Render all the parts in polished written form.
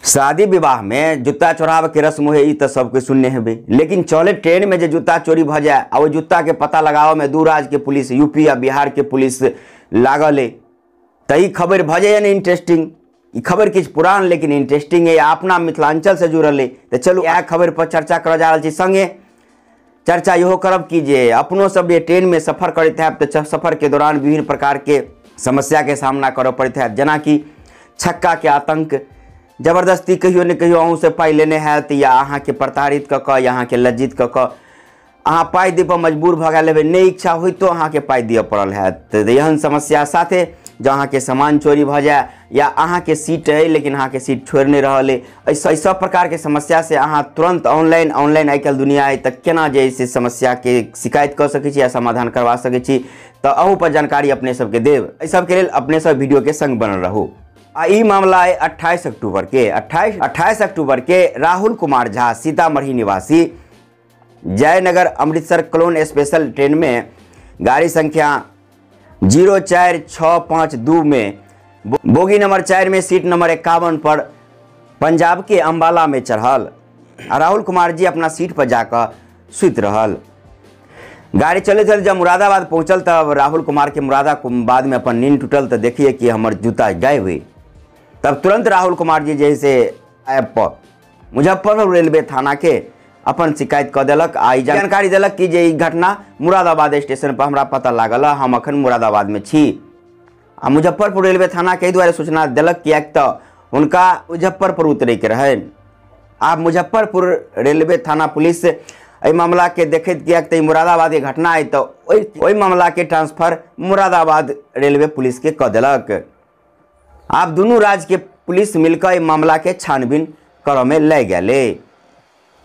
शादी विवाह में जूता चोराबे के रस्म होय, ई त सबके सुनने हेबै, लेकिन चले ट्रेन में जे जूता चोरी भ जाए आ ओहि जूता के पता लगाबऽ में दू राज्य के पुलिस, यूपी आ बिहार के पुलिस लागल अइ, त ई खबर भ जाइए ने इंटरेस्टिंग। ई खबर किछु पुरान लेकिन इंटरेस्टिंग है, अपना मिथिलांचल से जुड़ल है। तो चलू इएह खबर पर चर्चा करऽ जा रहल छी। संगे चर्चा इहो करब कि जे अपनो सब जे ट्रेन में सफर करैत हैब तऽ सफर के दौरान विभिन्न प्रकार के समस्या के सामना करऽ पड़ैत हैत, जेनाकि छक्का के आतंक, जबरदस्ती कहियो ने कहियो अहूँसँ पाइ लेने हैत या अहाँके प्रताड़ित कऽ कऽ या अहाँके लज्जित कऽ कऽ अहाँ पाइ दै पर मजबूर भऽ गेल हेबै, नहि इच्छा होइतो अहाँके पाइ दिअ पड़ल हैत। तऽ एहन समस्या साथे जँ अहाँके सामान चोरी भऽ जाए या अहाँके सीट अइ लेकिन अहाँके सीट छोड़ि नहि रहल अइ, एहि सब प्रकारके समस्या से अहाँ तुरन्त ऑनलाइन आइ काल्हि दुनिया अइ तऽ केना जे से समस्याके शिकायत कऽ सकै छी या समाधान करवा सकै छी, तऽ अहू पर जानकारी अपने सबके देब। एहि सबके लेल अपने सब वीडियोके संग बनल रहू। आ ई मामला अइ 28 अक्टूबर के 28 अक्टूबर के राहुल कुमार झा सीतामढ़ी निवासी Jaynagar Amritsar clone special train में गाड़ी संख्या 04652 में बोगी नंबर 4 में सीट नंबर 51 पर पंजाब के अंबाला में चढ़ल आ राहुल कुमार जी अपना सीट पर जाकर सुति रहल। गाड़ी चले चल जब मुरादाबाद पहुंचल तब राहुल कुमार के मुरादाबाद में अपन नींद टूटल तो देखिए कि हमर जूता गायब हुई। तब तुरंत राहुल कुमार जी जैसे ऐप पर मुजफ्फरपुर रेलवे थाना के अपन शिकायत कऽ देलक आ ई जानकारी देलक कि जे ई घटना मुरादाबाद स्टेशन पर हमरा पता लागल, हम अखन मुरादाबाद में छी। आ मुजफ्फरपुर रेलवे थाना के दुआरे सूचना देलक किएक तऽ हुनका मुजफ्फरपुर उतरैके रहनि। आब मुजफ्फरपुर रेलवे थाना पुलिस एहि मामला के देखैत किएक तऽ ई मुरादाबाद के घटना अइ तऽ ओहि मामला के ट्रांसफर मुरादाबाद रेलवे पुलिस के कऽ देलक। आब दुनू राज्य के पुलिस मिलकर एहि मामला के छानबीन करऽ में लागि गेलै।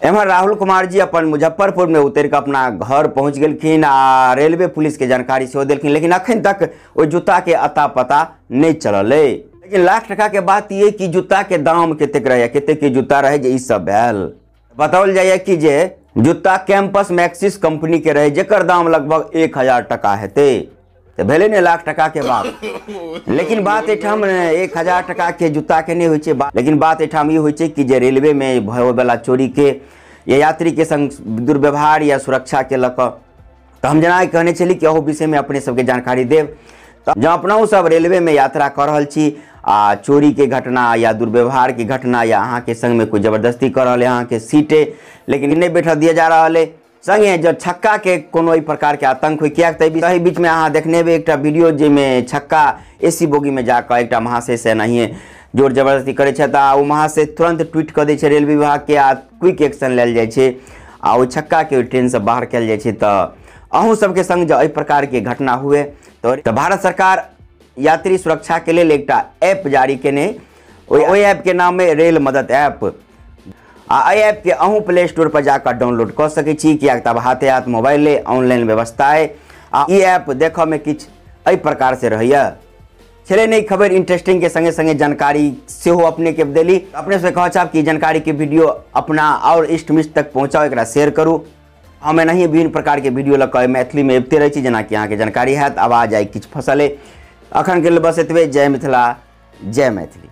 एम्हर राहुल कुमार जी अपन मुजफ्फरपुर में उतरि कऽ अपना घर पहुँच गेलखिन आ रेलवे पुलिस के जानकारी सेहो देलखिन, लेकिन अखन तक ओहि जूता के अता पता नहि चलल अइ। लेकिन लाख टका के बात ई कि जूता के दाम कतेक रहै, कतेक के जूता रहै जे ई सब भेल। बताओल जाइए कि जे जूता कैंपस मैक्सिस कंपनी के रहै जेकर दाम लगभग 1000 टका हेतै, तऽ भेलै ने लाख टका के बात। लेकिन बात एहिठाम 1000 टका के जूता के नहि होइ छै, लेकिन बात एहिठाम ई होइ छै कि जे रेलवे में होयवला चोरी के या यात्री के संग दुर्व्यवहार या सुरक्षा के लऽ कऽ, तऽ हम जेना कहने छली कि अहू विषय में अपने सबके जानकारी देब। तऽ जँ अपनहु सब रेलवे में यात्रा कऽ रहल छी आ चोरी के घटना या दुर्व्यवहार के घटना या अहाँके संग में कोइ जबरदस्ती कऽ रहल है, अहाँके सीटे लेकिन नहि बैठऽ दिया जा रहल है, संगे जब छक्का के कोनो एहि प्रकार के आतंक हो, किएक तऽ एहि बीच में अहाँ देखने हेबै एकटा वीडियो जाहिमे छक्का एसी बोगी में जाकऽ एकटा महाशय से एनाहिए जोर जबरदस्ती करै छथि आ ओ महाशय तुरंत ट्वीट कऽ दै छै रेलवे विभाग के आ क्विक एक्शन लेल जाइ छै आ ओ छक्का के ओहि ट्रेनसँ बाहर कयल जाइ छै। तऽ अहूँ सबके संग जँ एहि प्रकार के घटना हुए तऽ भारत सरकार यात्री सुरक्षा के लेल एकटा ऐप जारी केने, ओहि ऐप के नाम है रेल मदद ऐप। आ एहि ऐप के अहूँ प्ले स्टोर पर जाकर डाउनलोड कऽ सकै छी, किएक तऽ आब हाथे हाथ मोबाइल अइ, ऑनलाइन व्यवस्था अइ आ ई ऐप देखऽ में किछु एहि प्रकार से रहैए। छलै नहि खबर इंटरेस्टिंग के संगे संगे जानकारी सेहो अपने के देली। अपने से कहऽ चाहब कि जानकारी के वीडियो अपना और इष्ट मिष्ट तक पहुँचाओ, एकरा शेयर करू। हम एनाहिए विभिन्न प्रकार के वीडियो लऽ कऽ मैथिली में अबिते रहै छी, जेनाकि अहाँके जानकारी हैत। आवाज आइ किछु फसल अइ। अखन के लेल बस एतबे। जय मिथिला, जय मैथिली।